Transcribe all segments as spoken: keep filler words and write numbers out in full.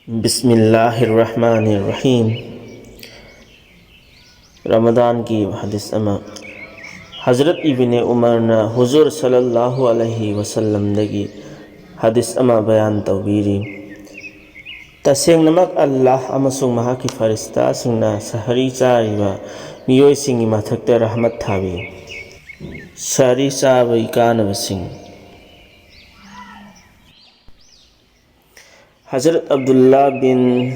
ꯕꯤꯁꯃꯤꯜꯂꯥꯍꯤꯔ ꯔꯍꯃꯥꯅꯤꯔ ꯔꯍꯤꯝ꯫ ꯔꯃꯗꯥꯟꯒꯤ ꯍꯗꯤꯁ ꯑꯃ꯫ ꯍꯖꯔꯠ ꯏꯕꯅꯦ ꯎꯃꯔꯅ ꯍꯨꯖꯨꯔ ꯁꯜꯂꯜꯂꯥꯍꯨ ꯑꯂꯩꯍꯤ ꯋꯁꯜꯂꯝꯗꯒꯤ ꯍꯗꯤꯁ ꯑꯃ ꯕꯌꯥꯟ ꯇꯧꯕꯤꯔꯤ꯫ ꯇꯁꯦꯡꯅꯃꯛ ꯑꯜꯂꯥꯍ ꯑꯃꯁꯨꯡ ꯃꯍꯥꯛꯀꯤ ꯐꯔꯤꯁꯇꯥꯁꯤꯡꯅ ꯁꯍꯔꯤ ꯆꯥꯔꯤꯕ ꯃꯤꯑꯣꯏꯁꯤꯡꯒꯤ ꯃꯊꯛꯇ ꯔꯍꯃꯠ ꯊꯥꯕꯤ꯫ ꯁꯍꯔꯤ ꯆꯥꯕꯒꯤ ꯀꯥꯟꯅꯕꯁꯤꯡ꯫ ꯍꯖꯔꯠ ꯑꯕꯗꯨꯜꯂꯥ ꯕꯤꯟ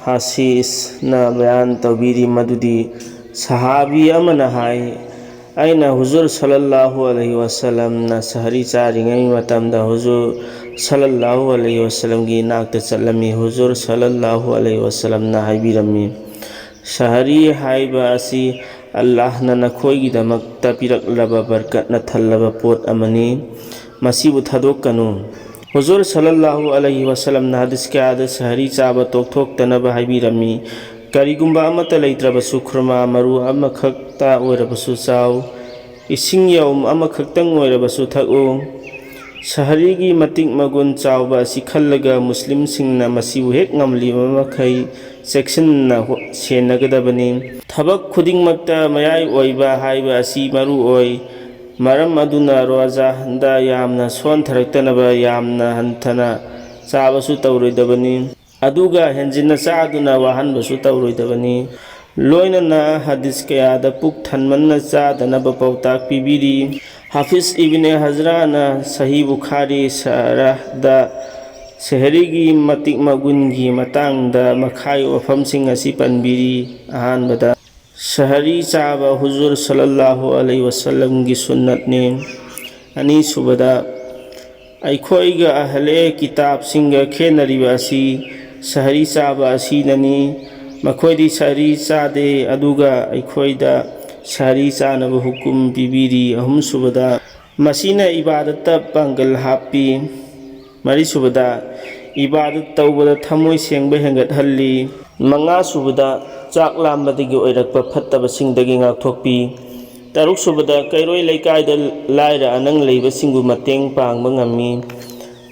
ꯍꯥꯁꯤꯁꯅ ꯕꯌꯥꯟ ꯇꯧꯕꯤꯔꯤ ꯃꯗꯨꯗꯤ, ꯁꯍꯥꯕꯤ ꯑꯃꯅ ꯍꯥꯏ, ꯑꯩꯅ ꯍꯨꯖꯨꯔ ꯁꯜꯂꯜꯂꯥꯍꯨ ꯑꯂꯩꯍꯤ ꯋꯁꯜꯂꯝꯅ ꯁꯍꯔꯤ ꯆꯥꯔꯤꯉꯩ ꯃꯇꯝꯗ ꯍꯨꯖꯨꯔ ꯁꯜꯂꯜꯂꯥꯍꯨ ꯑꯂꯩꯍꯤ ꯋꯁꯜꯂꯝꯒꯤ ꯏꯅꯥꯛꯇ ꯆꯠꯂꯝꯃꯤ꯫ ꯍꯨꯖꯨꯔ ꯁꯜꯂꯜꯂꯥꯍꯨ ꯑꯂꯩꯍꯤ ꯋꯁꯜꯂꯝꯅ ꯍꯥꯏꯕꯤꯔꯝꯃꯤ, ꯁꯍꯔꯤ ꯍꯥꯏꯕ ꯑꯁꯤ ꯑꯜꯂꯥꯍꯅ ꯅꯈꯣꯏꯒꯤꯗꯃꯛꯇ ꯄꯤꯔꯛꯂꯕ ꯕꯔꯀꯠꯅ ꯊꯜꯂꯕ ꯄꯣꯠ ꯑꯃꯅꯤ꯫ ꯃꯁꯤꯕꯨ ꯊꯥꯗꯣꯛꯀꯅꯨ꯫ ꯍꯨꯖꯨꯔ ꯁꯜꯂꯜꯂꯥꯍꯨ ꯑꯂꯩꯍꯤ ꯋꯁꯜꯂꯝꯅ ꯍꯗꯤꯁ ꯀꯌꯥꯗ ꯁꯍꯔꯤ ꯆꯥꯕ ꯇꯣꯛꯊꯣꯛꯇꯅꯕ ꯍꯥꯏꯕꯤꯔꯝꯃꯤ, ꯀꯔꯤꯒꯨꯝꯕ ꯑꯃꯠꯇ ꯂꯩꯇ꯭ꯔꯕꯁꯨ ꯈꯨꯔꯃꯥ ꯃꯔꯨ ꯑꯃꯈꯛꯇ ꯑꯣꯏꯔꯕꯁꯨ ꯆꯥꯎ, ꯏꯁꯤꯡ ꯌꯥꯎꯝ ꯑꯃꯈꯛꯇꯪ ꯑꯣꯏꯔꯕꯁꯨ ꯊꯛꯎ꯫ ꯁꯍꯔꯤꯒꯤ ꯃꯇꯤꯛ ꯃꯒꯨꯟ ꯆꯥꯎꯕ ꯑꯁꯤ ꯈꯜꯂꯒ ꯃꯨꯁꯂꯤꯝꯁꯤꯡꯅ ꯃꯁꯤꯕꯨ ꯍꯦꯛ ꯉꯝꯂꯤꯕ ꯃꯈꯩ ꯆꯦꯛꯁꯤꯟꯅ ꯍꯣ-, ꯁꯦꯟꯅꯒꯗꯕꯅꯤ꯫ ꯊꯕꯛ ꯈꯨꯗꯤꯡꯃꯛꯇ ꯃꯌꯥꯏ ꯑꯣꯏꯕ ꯍꯥꯏꯕ ꯑꯁꯤ ꯃꯔꯨ ꯑꯣꯏ꯫ ꯃꯔꯝ ꯑꯗꯨꯅ ꯔꯣꯖꯥꯗ ꯌꯥꯝꯅ ꯁꯣꯟꯊꯔꯛꯇꯅꯕ ꯌꯥꯝꯅ ꯍꯟꯊꯅ ꯆꯥꯕꯁꯨ ꯇꯧꯔꯣꯏꯗꯕꯅꯤ꯫ ꯑꯗꯨꯒ ꯍꯦꯟꯖꯤꯟꯅ ꯆꯥꯗꯨꯅ ꯋꯥꯍꯟꯕꯁꯨ ꯇꯧꯔꯣꯏꯗꯕꯅꯤ꯫ ꯂꯣꯏꯅꯅ ꯍꯗꯤꯁ ꯀꯌꯥꯗ ꯄꯨꯛ ꯊꯟꯃꯟꯅ ꯆꯥꯗꯅꯕ ꯄꯥꯎꯇꯥꯛ ꯄꯤꯕꯤꯔꯤ꯫ ꯍꯥꯐꯤꯖ ꯏꯕꯅꯦ ꯍꯖꯔꯥꯅ ꯁꯍꯤ ꯕꯨꯈꯥꯔꯤ ꯁꯔꯍꯗ ꯁꯦꯍꯔꯤꯒꯤ ꯃꯇꯤꯛ ꯃꯒꯨꯟꯒꯤ ꯃꯇꯥꯡꯗ ꯃꯈꯥꯒꯤ ꯋꯥꯐꯝꯁꯤꯡ ꯑꯁꯤ ꯄꯟꯕꯤꯔꯤ꯫ ꯑꯍꯥꯟꯕꯗ, ꯁꯍꯔꯤ ꯆꯥꯕ ꯍꯨꯖꯨꯔ ꯁꯜꯂꯜꯂꯥꯍꯨ ꯑꯂꯩꯍꯤ ꯋꯁꯜꯂꯝꯒꯤ ꯁꯨꯟꯅꯠꯅꯤ꯫ ꯑꯅꯤꯁꯨꯕꯗ, ꯑꯩꯈꯣꯏꯒ ꯑꯍꯂꯦ ꯀꯤꯇꯥꯕꯁꯤꯡꯒ ꯈꯦꯠꯅꯔꯤꯕ ꯑꯁꯤ ꯁꯍꯔꯤ ꯆꯥꯕ ꯑꯁꯤꯅꯅꯤ꯫ ꯃꯈꯣꯏꯗꯤ ꯁꯍꯔꯤ ꯆꯥꯗꯦ, ꯑꯗꯨꯒ ꯑꯩꯈꯣꯏꯗ ꯁꯍꯔꯤ ꯆꯥꯅꯕ ꯍꯨꯀꯨꯝ ꯄꯤꯕꯤꯔꯤ꯫ ꯑꯍꯨꯝꯁꯨꯕꯗ, ꯃꯁꯤꯅ ꯏꯕꯥꯗꯠꯇ ꯄꯥꯡꯒꯜ ꯍꯥꯞꯄꯤ꯫ ꯃꯔꯤꯁꯨꯕꯗ, ꯏꯕꯥꯗꯠ ꯇꯧꯕꯗ ꯊꯃꯣꯏ ꯁꯦꯡꯕ ꯍꯦꯟꯒꯠꯍꯜꯂꯤ꯫ ꯃꯉꯥꯁꯨꯕꯗ, ꯆꯥꯛ ꯂꯥꯝꯕꯗꯒꯤ ꯑꯣꯏꯔꯛꯄ ꯐꯠꯇꯕꯁꯤꯡꯗꯒꯤ ꯉꯥꯛꯊꯣꯛꯄꯤ꯫ ꯇꯔꯨꯛꯁꯨꯕꯗ, ꯀꯩꯔꯣꯏ ꯂꯩꯀꯥꯏꯗ ꯂꯥꯏꯔ ꯑꯅꯪ ꯂꯩꯕꯁꯤꯡꯕꯨ ꯃꯇꯦꯡ ꯄꯥꯡꯕ ꯉꯝꯃꯤ꯫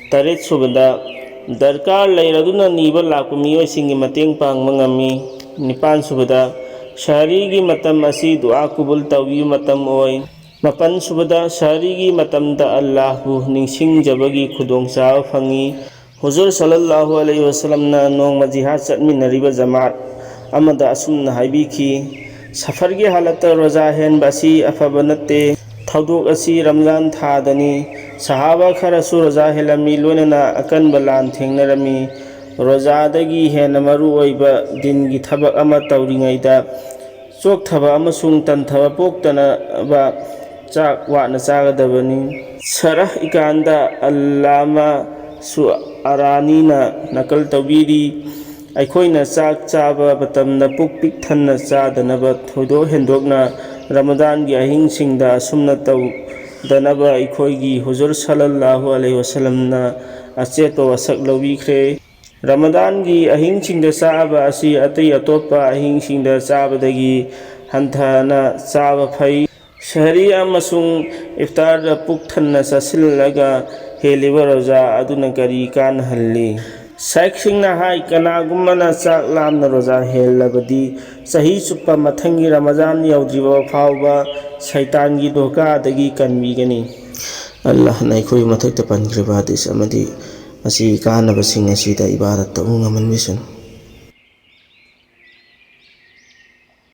ꯇꯔꯦꯠꯁꯨꯕꯗ, ꯗꯔꯀꯥꯔ ꯂꯩꯔꯗꯨꯅ ꯅꯤꯕ ꯂꯥꯛꯄ ꯃꯤꯑꯣꯏꯁꯤꯡꯒꯤ ꯃꯇꯦꯡ ꯄꯥꯡꯕ ꯉꯝꯃꯤ꯫ ꯅꯤꯄꯥꯟ ꯁꯨꯕꯗ, ꯁꯍꯔꯤꯒꯤ ꯃꯇꯝ ꯑꯁꯤ ꯗꯨꯑꯥ ꯀꯨꯕꯨꯜ ꯇꯧꯕꯤꯕ ꯃꯇꯝ ꯑꯣꯏ꯫ ꯃꯥꯄꯟ ꯁꯨꯕꯗ, ꯁꯍꯔꯤꯒꯤ ꯃꯇꯝꯗ ꯑꯜꯂꯥꯍꯕꯨ ꯅꯤꯡꯁꯤꯡꯖꯕꯒꯤ ꯈꯨꯗꯣꯡꯆꯥꯕ ꯐꯪꯏ꯫ ꯍꯨꯖꯨꯔ ꯁꯜꯂꯜꯂꯥꯍꯨ ꯑꯂꯩꯍꯤ ꯋꯁꯜꯂꯝꯅ ꯅꯣꯡꯃ ꯖꯤꯍꯥꯗ ꯆꯠꯃꯤꯟꯅꯔꯤꯕ ꯖꯃꯥꯠ ꯑꯃꯗ ꯑꯁꯨꯝꯅ ꯍꯥꯏꯕꯤꯈꯤ, ꯁꯐꯔꯒꯤ ꯍꯥꯂꯠꯇ ꯔꯣꯖꯥ ꯍꯦꯟꯕ ꯑꯁꯤ ꯑꯐꯕ ꯅꯠꯇꯦ꯫ ꯊꯧꯗꯣꯛ ꯑꯁꯤ ꯔꯝꯖꯥꯟ ꯊꯥꯗꯅꯤ꯫ ꯁꯍꯥꯕꯥ ꯈꯔꯁꯨ ꯔꯣꯖꯥ ꯍꯦꯜꯂꯝꯃꯤ, ꯂꯣꯏꯅꯅ ꯑꯀꯟꯕ ꯂꯥꯟ ꯊꯦꯡꯅꯔꯝꯃꯤ꯫ ꯔꯣꯖꯥꯗꯒꯤ ꯍꯦꯟꯅ ꯃꯔꯨ ꯑꯣꯏꯕ ꯗꯤꯟꯒꯤ ꯊꯕꯛ ꯑꯃ ꯇꯧꯔꯤꯉꯩꯗ ꯆꯣꯛꯊꯕ ꯑꯃꯁꯨꯡ ꯇꯟꯊꯕ ꯄꯣꯛꯇꯅꯕ ꯆꯥꯛ ꯋꯥꯠꯅ ꯆꯥꯒꯗꯕꯅꯤ꯫ ꯁꯔꯍ ꯏꯀꯥꯟꯗ ꯑꯜꯂꯥꯃꯥ ꯁꯨꯑꯔꯥꯅꯤꯅ ꯅꯀꯜ ꯇꯧꯕꯤꯔꯤ, ꯑꯩꯈꯣꯏꯅ ꯆꯥꯛ ꯆꯥꯕ ꯃꯇꯝꯗ ꯄꯨꯛ ꯄꯤꯛ ꯊꯟꯅ ꯆꯥꯗꯅꯕ ꯊꯣꯏꯗꯣꯛ ꯍꯦꯟꯗꯣꯛꯅ ꯔꯃꯗꯥꯟꯒꯤ ꯑꯍꯤꯡꯁꯤꯡꯗ ꯑꯁꯨꯝꯅ ꯇꯧꯗꯅꯕ ꯑꯩꯈꯣꯏꯒꯤ ꯍꯨꯖꯨꯔ ꯁꯜꯂꯜꯂꯥꯍꯨ ꯑꯂꯩꯍꯤ ꯋꯁꯜꯂꯝꯅ ꯑꯆꯦꯠꯄ ꯋꯥꯁꯛ ꯂꯧꯕꯤꯈ꯭ꯔꯦ꯫ ꯔꯃꯗꯥꯟꯒꯤ ꯑꯍꯤꯡꯁꯤꯡꯗ ꯆꯥꯕ ꯑꯁꯤ ꯑꯇꯩ ꯑꯇꯣꯞꯄ ꯑꯍꯤꯡꯁꯤꯡꯗ ꯆꯥꯕꯗꯒꯤ ꯍꯟꯊꯅ ꯆꯥꯕ ꯐꯩ꯫ ꯁꯍꯔꯤ ꯑꯃꯁꯨꯡ ꯏꯐꯇꯥꯔꯗ ꯄꯨꯛ ꯊꯟꯅ ꯆꯥꯁꯤꯜꯂꯒ ꯍꯦꯜꯂꯤꯕ ꯔꯣꯖꯥ ꯑꯗꯨꯅ ꯀꯔꯤ ꯀꯥꯟꯅꯍꯜꯂꯤ? ꯁꯥꯏꯈꯁꯤꯡꯅ ꯍꯥꯏ, ꯀꯅꯥꯒꯨꯝꯕꯅ ꯆꯥꯛ ꯂꯥꯝꯅ ꯔꯣꯖꯥ ꯍꯦꯜꯂꯕꯗꯤ ꯆꯍꯤ ꯆꯨꯞꯄ ꯃꯊꯪꯒꯤ ꯔꯃꯖꯥꯟ ꯌꯧꯗ꯭ꯔꯤꯕ ꯐꯥꯎꯕ ꯁꯩꯇꯥꯟꯒꯤ ꯙꯣꯀꯥꯗꯒꯤ ꯀꯟꯕꯤꯒꯅꯤ꯫ ꯑꯜꯂꯥꯍꯅ ꯑꯩꯈꯣꯏ ꯃꯊꯛꯇ ꯄꯟꯈ꯭ꯔꯤꯕ ꯍꯗꯤꯁ ꯑꯃꯗꯤ ꯃꯁꯤꯒꯤ ꯀꯥꯟꯅꯕꯁꯤꯡ ꯑꯁꯤꯗ ꯏꯕꯥꯗꯠ ꯇꯧꯕ ꯉꯝꯍꯟꯕꯤꯁꯅꯨ꯫